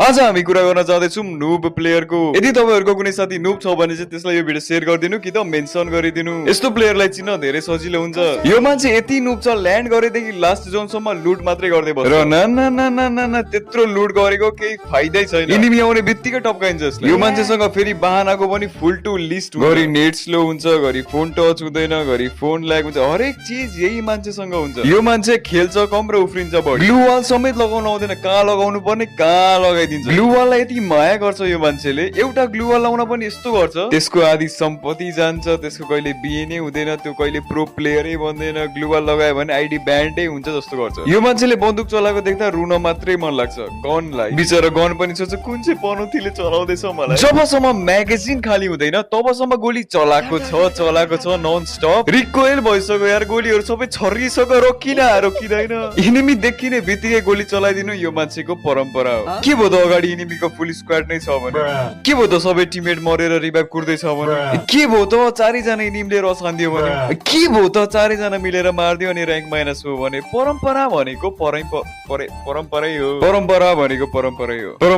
आज हामी कुरा गर्न चाहदैछौँ नूब प्लेयरको। यदि तपाईहरुको कुनै साथी नूब छ भने चाहिँ त्यसलाई यो भिडियो शेयर गरिदिनु कि त मेन्सन गरिदिनु। यस्तो प्लेयरलाई चिन्न धेरै सजिलो हुन्छ। यो मान्छे यति नूब छ ल्यान्ड गरेदेखि लास्ट जोनसम्म लुट मात्रै गर्दै बस्छ र न त्यत्रो लुट गरेको केही फाइदै छैन। एनिमी आउने बित्तिकै टपकाइन्छ यसलाई। यो मान्छेसँग फेरि बाहनाको पनि फुल टु लिस्ट हुन्छ। घरि नेट स्लो हुन्छ, घरि फोन टच हुँदैन, घरि फोन ल्याग हुन्छ, हरेक चीज यही मान्छेसँग हुन्छ। यो मान्छे खेल्छ कम र उफ्रिन्छ बढी। ग्लु वाल समेत लगाउन आउँदैन, कहाँ लगाउनु पर्ने कहाँ लगाइदिन्छ। ग्लु वाललाई यति माया गर्छ यो मान्छेले, एउटा ग्लु वाल लाउन पनि यस्तो गर्छ। त्यसको आधी सम्पत्ति जान्छ, त्यसको कहिले बिहे नै हुँदैन, त्यो कहिले प्रो प्लेयरै बन्दैन। ग्लु वाल लगायो भने आइडी ब्यान्डै हुन्छ जस्तो गर्छ। यो मान्छेले बन्दुक चलाएको देख्दा रुन मात्रै मन लाग्छ। गनलाई बिचरा गन पनि सोच्छ कुन चाहिँ पनौतीले चलाउँदैछ मलाई। जबसम्म म्यागजिन खाली हुँदैन तबसम्म गोली चलाएको छ नन स्टप। रिकोइल भइसक्यो यार, गोलीहरु सबै छरिसक्यो, रोकिँदैन। एनिमी देखिने बित्तिकै गोली चलाइदिनु यो मान्छेको परम्परा हो। के भो त अगाडि एनिमीको फुल स्क्वाड नै छ भने, के भो त सबै टिममेट मरेर रिभाइभ कुर्दैछ भने, के भो त 4 जना एनिमीले रस हान्दियो भने, के भो त 4 जना मिलेर मार्दियो अनि र्याङ्क माइनस हो भने। परम्परा भनेको परम्परै हो।